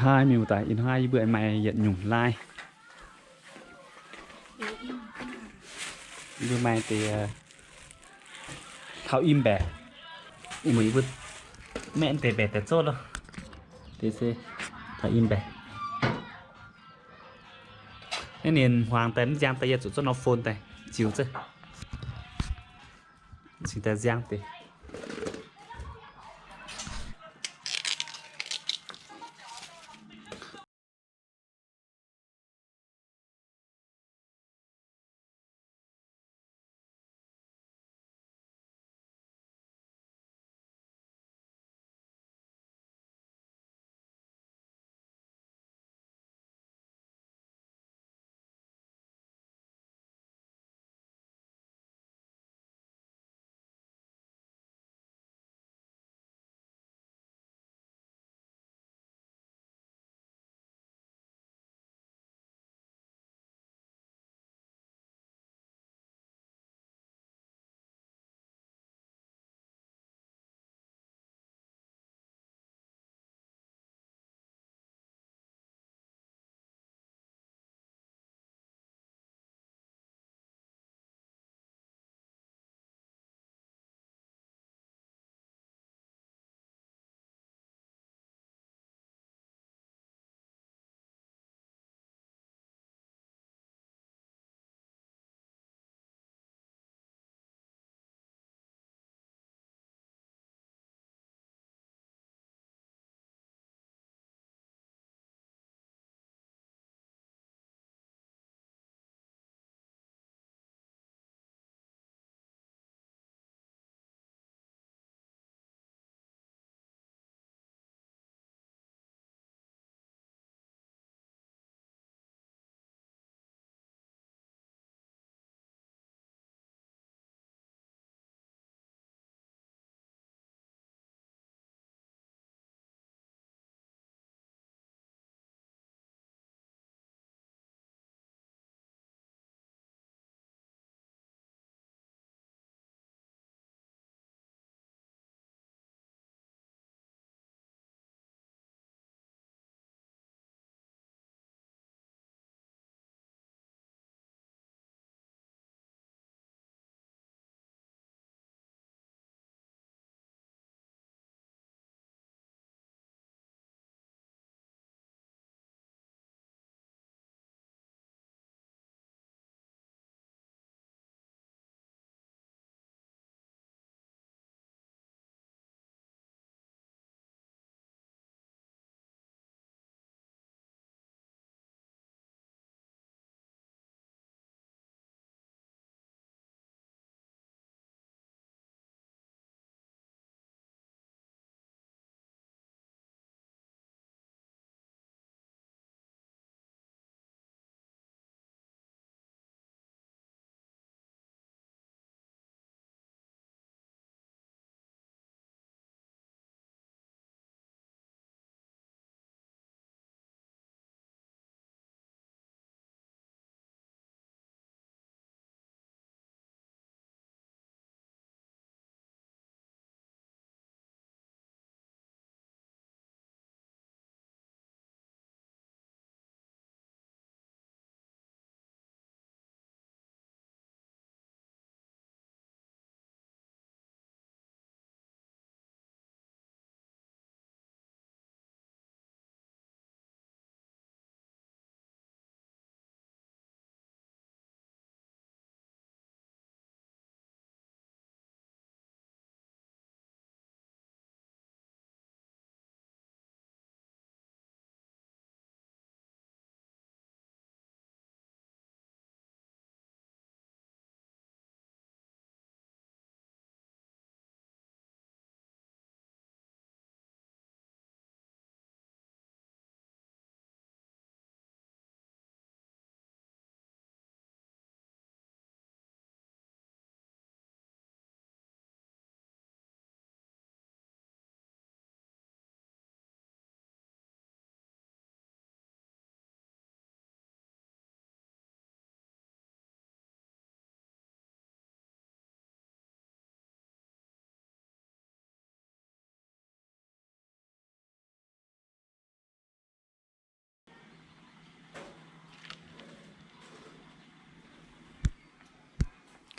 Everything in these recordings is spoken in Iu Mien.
Hnoi miuc daaih, ih hnoi yie mbuo maaih yietc nyungc lai. Yie mbuo maaih deix taux i mbaeqc. Ih muonz yie mbuo maeqv deix mbaeqc daaih zouv loh. Deix se taux i mbaeqc. Naaiv ninh hmuangx daaih mv nziang daaih, yie zuqc zorqv norm phone daaih ziux zengv. Cingx daaih nziang deix.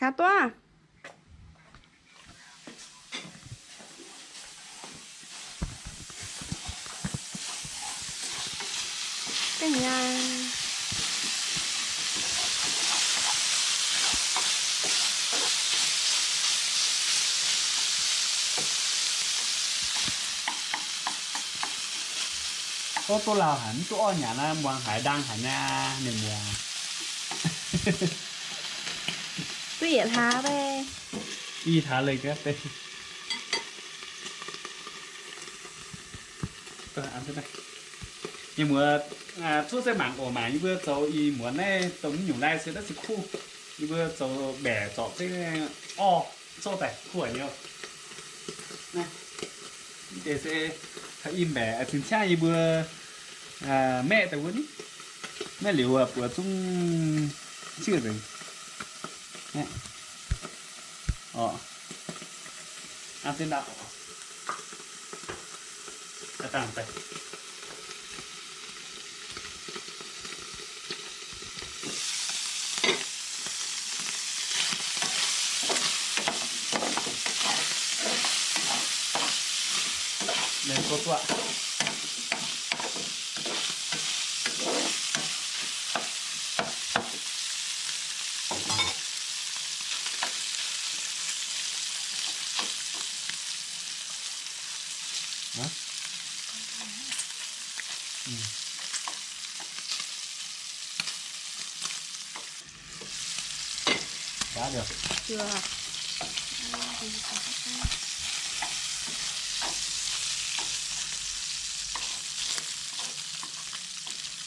Gaax duqv. Ga'nyaah. Ov, duqv lauh haic, mv duqv orv nyanc naaiv, muangx haiz ndang haic nyei, ninh mbuo. Duqv yietc hlaax deix. I hlaax leih gaax deix. Mienh muoz, zuov se mangc oc, mangc yie mbuo zoux ih muonz naaiv dongh mv nyungc lai se daav se kuv. Yie mbuo zoux mbaeqc zorpc zengv orv, zorqv daaih kuv nyei. Mv deix se taux i mbaeqc zinh ciangv yie mbuo maeqv daaih wuov ni. Maeqv liuz buoz zungv ciuv nzengc. Oc, an zinh ndau. Mienh guoqv guoqv.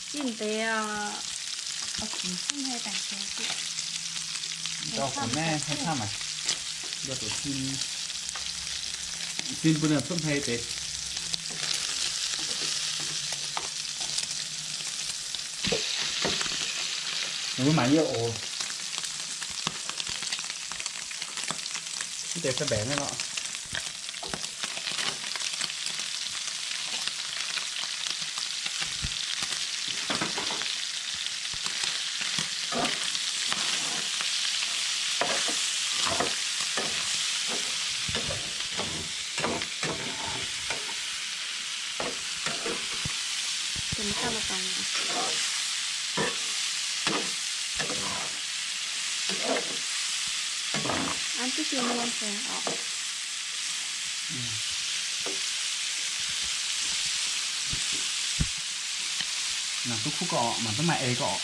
Zinh deix oc, oix zuqc zinh hei daaih. Nzauh funx naaiv hei camv aqv. Nzauh funx zinh, zinh bun ninh cuotv hei deix. Mbuo mangc yie oc. Mv deix se mbaeqc naaiv lorqc. An duqv diuh muonh se oc. Mangc duqv kuv gau, mangc duqv maaih ei gau.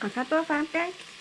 Aa, gaax duqv faanv baeqv.